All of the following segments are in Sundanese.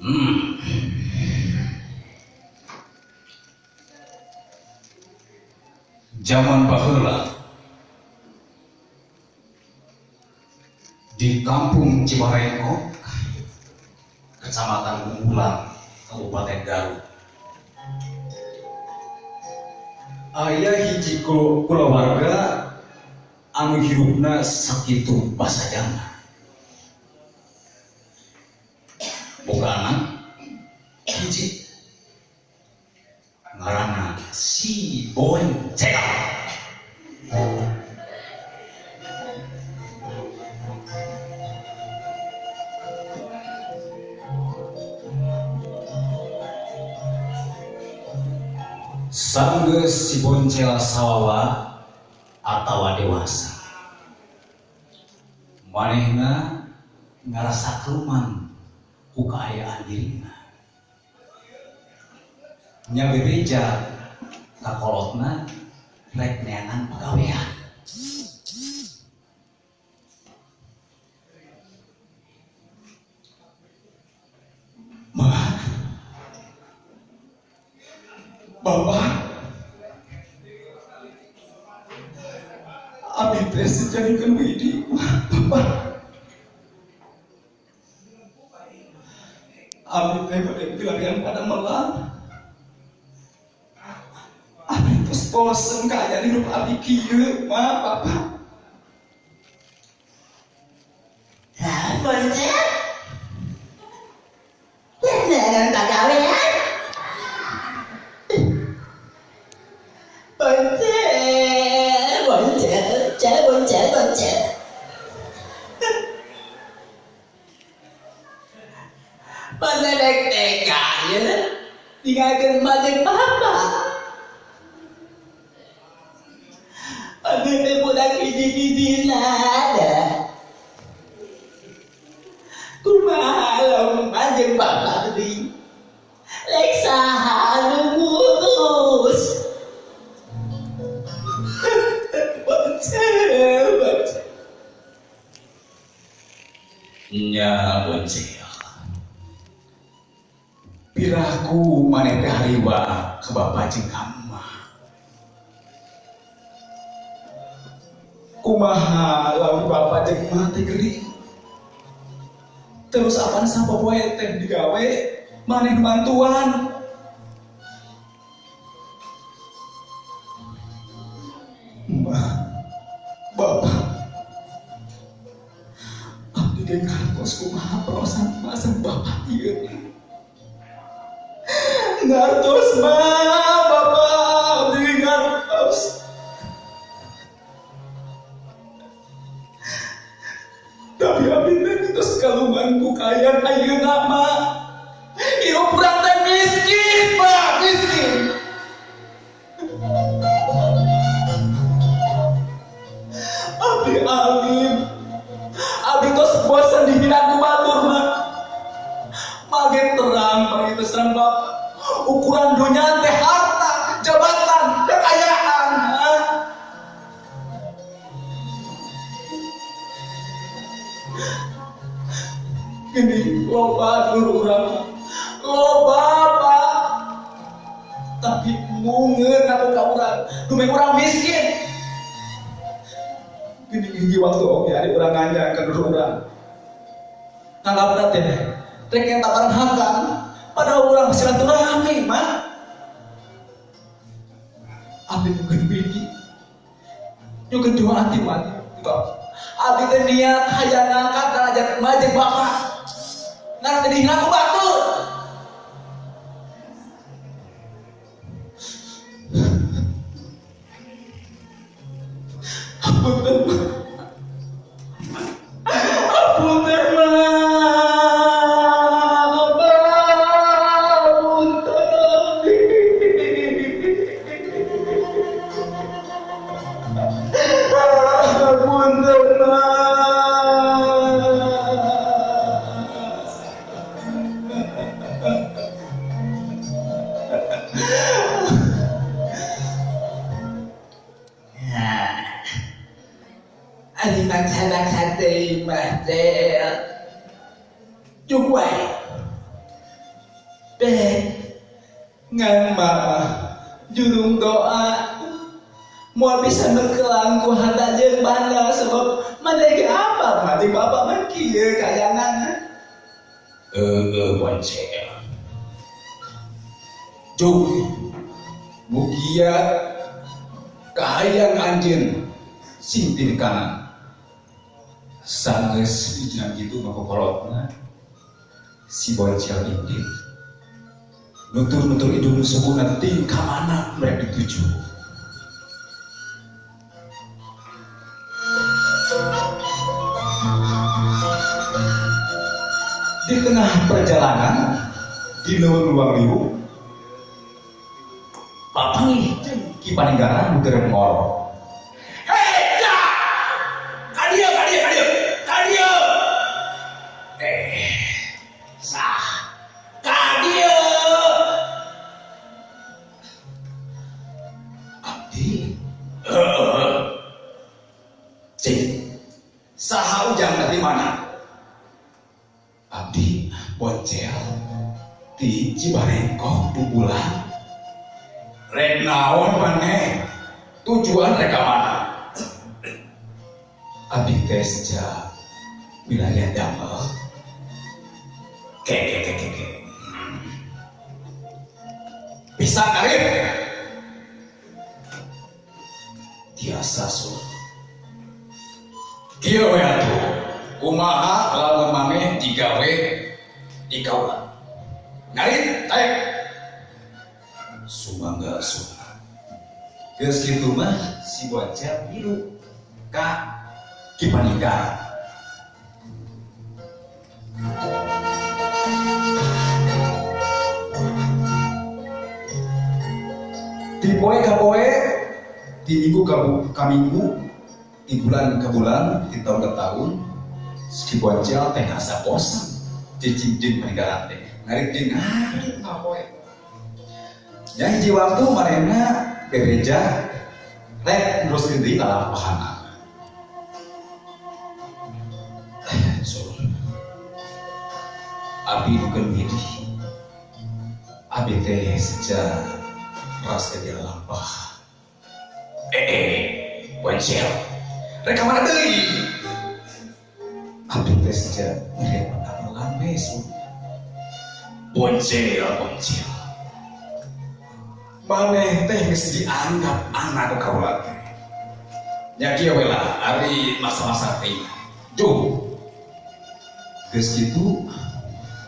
Zaman baheula di kampung Cibarengkok, Kecamatan Bungbulang, Kabupaten Garut, aya hiji kulawarga anu hirupna sakitu basajana. Boga anak hiji ngaranna si Boncel. Sanggeus si Boncel sawawa atawa dewasa, manehna ngarasa keluman ku kaayaan dirina. Nya bebeja ka kolotna rek neangan pagawean. Ma, Bapak, abi teh sejadikeun Widi, Bapak. Abi teh bade pilarian pada melang. Abi tos bosen kaayaan hidup abi kieu, Ma, Bapak. Lah, Boncel. Neangan pagawean. Boncel, boncel, cel, boncel, boncel. Panerek tega ya, tinggalkeun majeng papa. Abdi teh budak hiji-hijina da. Kumaha lamun majeng papa deui? Rek saha anu ngurus? Boncel, boncel. Nya Boncel. Piraku maneh teh hariwa ka bapa jeung ka emak. Kumaha lamun bapa jeung emak teh gering? Terus apan sapopoe teh digawe maneh nu bantuan? Emak, bapa, abdi ge ngartos kumaha perasaan emak sareng bapa ieu. Ngartos mah, bapa, abdi ngartos. Tapi abdi teh geus kaluman ku kaayaan ayeuna mah. Hirup urang teh miskin, Pak, miskin. Abdi alim. Abdi tos bosen dihina ku batur mah. Mage terang, mage terang Bapak. Ukuran dunia teh harta, jabatan, kekayaan. Ini loba dulur urang, loba Pak. Tapi mungeun ngaku ka urang, dumeh urang miskin. Gini hiji waktu oge ari urang nganjang ka dulur urang. Tanggapna teh rek yang tabaran hakang, padahal urang silaturahmi mah. Abdi nyukeun biji, nyukeun dua hati mah. Abdi teh niat hayang ngangkat derajat emak jeung bapak. Ngan teh dihina ku batur. Apunten, apunten mah, apunten abdi. Apunten mah. Ari bangsa-bangsa teh mah teh cuk wae. Ngan mama jurung doa moal bisa nekelang ku harta jeung banda sebab maneh ge apa mah jeung bapak mah kieu kayanana. Boncel. Jug mugia kahayang anjeun sing kanan. Sanggeus ijina kitu mah kokolotna si Boncel indit. Nutur-nutur hidung sukuna ting ka mana mereka dituju. Di tengah perjalanan di leuweung Luang Liu papanggih jeung Ki Paninggaran nu keur ngorok. Hei, ja! Ka dieu, ka dieu, ka dieu. Ka dieu. Sah. Ka dieu. Abdi. Heeh. Cing. Saha ujang dari mana? Abdi Boncel di Cibarengkok Bubulan. Rek naon maneh? Tujuan rek ka mana? Abdi teh sejak wilayah damel. Ke ke ke ke ke. Bisa karib? Tiasa sur. Kieu we atuh. Kumaha lamun maneh digawe di kaula? Ngarit taek. Sumangga sur. Geus kitu mah si Boncel milu ka Ki Paninggaran. Di poe ka poe, di minggu ka minggu, di bulan ka bulan, di tahun ka tahun, si Boncel teh asa bosan cicing jeung Paninggaran teh. Ngarit jeung ngarit ka poe. Nya hiji waktu manehna bebeja rek neruskeun deui lalampahanna. So, abdi bukan milih. Abdi teh sejak ras ke dia lampah. Boncel. Rek ka mana deui? Abdi teh sejak ngeliat padamelan we sun. Boncel, boncel. Maneh teh geus dianggap anak ku kaula teh. Nya kieu we lah ari masa-masa teh. Jung. Geus kitu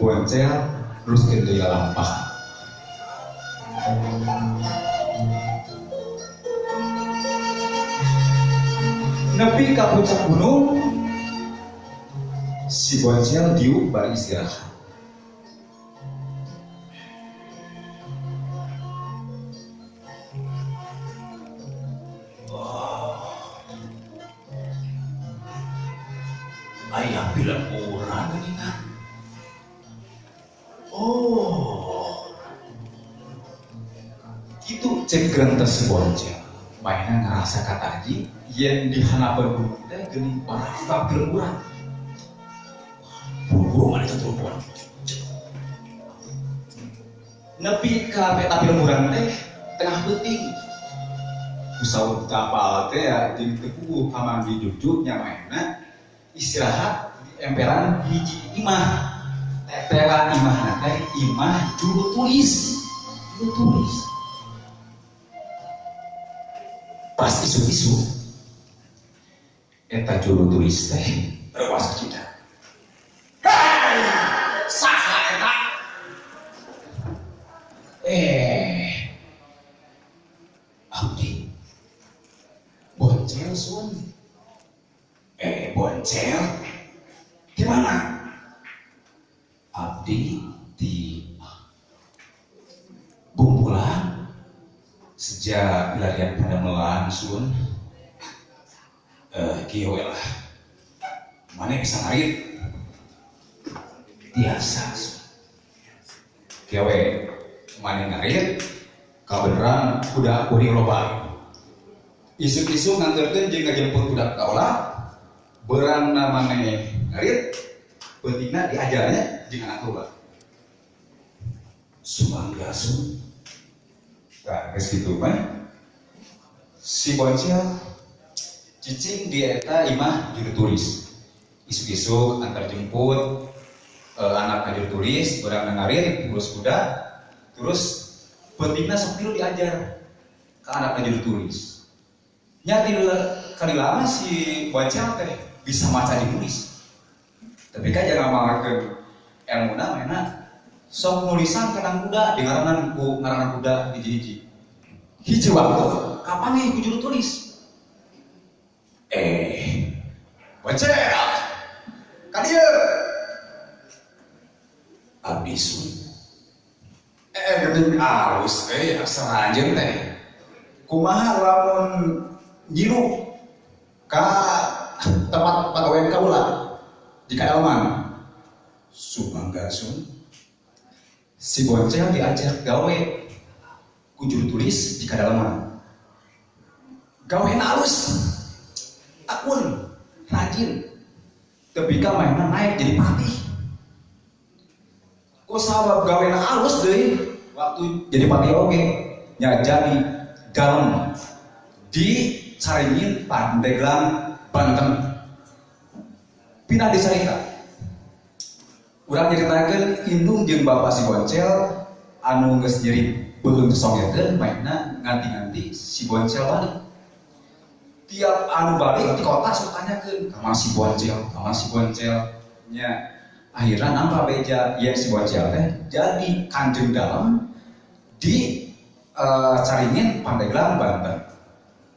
Boncel neruskeun deui lalampah. Nepi ka puncak gunung si Boncel diuk bari istirahat. Ayah bilang orang geuningan. Oh. Kitu cek gerentes si Boncel. Mainan ngarasa kataji yen di hanapeun gunung teh geuning barang pilemburan. Buru-buru mana itu telepon. Nepi ka peta pilemburan teh tengah peuting. Usaha kapal teh ya jeung teu puguh kamandi jujuk nya mainna istirahat di emperan hiji imah. Tetelan imahna teh imah juru tulis. Juru tulis. Pas isu-isu eta juru tulis teh rewas kita. Hei, saha eta? Abdi Boncel sun. Boncel di mana? Abdi di Bumbulan sejak larian padamelan sun. Kieu we lah. Maneh bisa ngarit? Biasa sun. Kieu we maneh ngarit kabeneran kuda kuring loba. Isuk-isuk nganterkeun jeung ngajemput budak kaola. Beurangna maneh ngarit, peutingna diajarnya jeung anak kaula. Sumangga sun. Tah, geus kitu mah si Boncel cicing di eta imah juru tulis. Isuk-isuk antar jemput anak ka juru tulis, barang ngarit ngurus kuda, terus peutingna sok tilu diajar ke anak ka juru tulis. Nya kali lama si Boncel teh bisa maca jeung nulis. Tapi kan jangan ngamalkeun elmuna mainna sok nulisan kana kuda di ngaranan ku ngaranan kuda hiji-hiji. Hiji waktu kapanggih ku juru tulis. Boncel, ka dieu. Abdi sun. Geuning alus aksara anjeun teh. Kumaha lamun nyiru ka tempat pagawean kaula di Kaelman. Sumangga sun. Si Boncel diajak gawe ku juru tulis di kadaleman. Gawena alus, tekun, rajin. Tepi ka mainna naik jadi patih. Ku sabab gawena alus deui waktu jadi patih oge nya jadi dalem di Caringin Pandeglang Banten. Pindah dicarita. Urang nyaritakeun indung jeung bapa si Boncel anu geus nyeri beuheung songkeun mainna nganti-nganti si Boncel balik. Tiap anu balik di kota sok tanyakeun ka mana si Boncel, ka mana si Boncel. Nya akhirna nampa beja yen si Boncel teh jadi kanjeng dalem di Caringin Pandeglang Banten.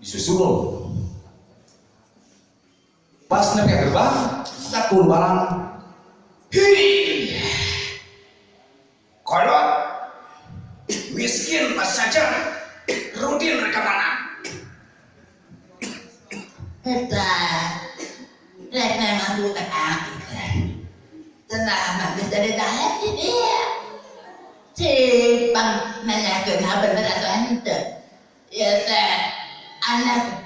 Disusul. Pas nepi ka gerbang, cakur barang. Hi. Kolot miskin pas saja Rudin rekaman. Eta rek memang bukan aku. Tenang mah geus dari tadi dia. Cipang nanyakeun ha bener atau henteu. Ieu teh anak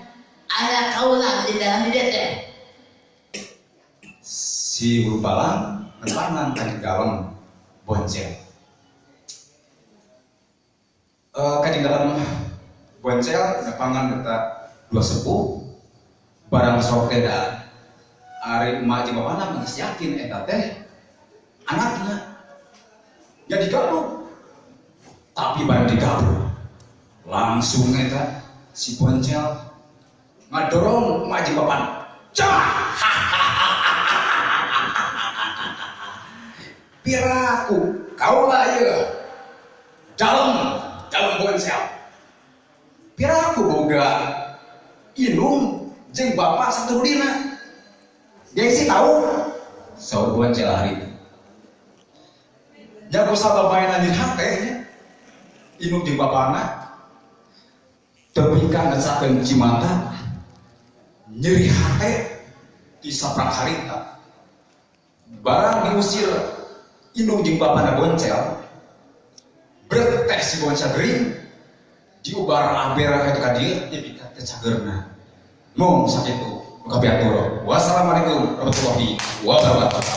anak kaula di dalam dia teh. Si Hulu Balang nepangan ka dalem Boncel. Ka dalem Boncel nepangan eta dua sepuh barang sok teh da ari emak jeung bapana geus yakin eta teh anakna. Jadi gabluk. Tapi barang digabluk langsung eta si Boncel ngadorong emak jeung bapana. Cah! Piraku kaula ieu dalem dalem Boncel. Piraku boga indung jeung bapak saturudina. Gengsi tahu saur Boncel hari itu. Jago sabab main anjir hate nya. Indung jeung bapana tepi ka ngecakeun cimata nyeri hate ti saprak harita. Barang diusir indung jeung bapana Boncel, brek teh si Boncel gering diubar aber ka ka dieu tepi ka teu cageurna. Mung sakitu nu kapiatur. Wassalamualaikum warahmatullahi wabarakatuh.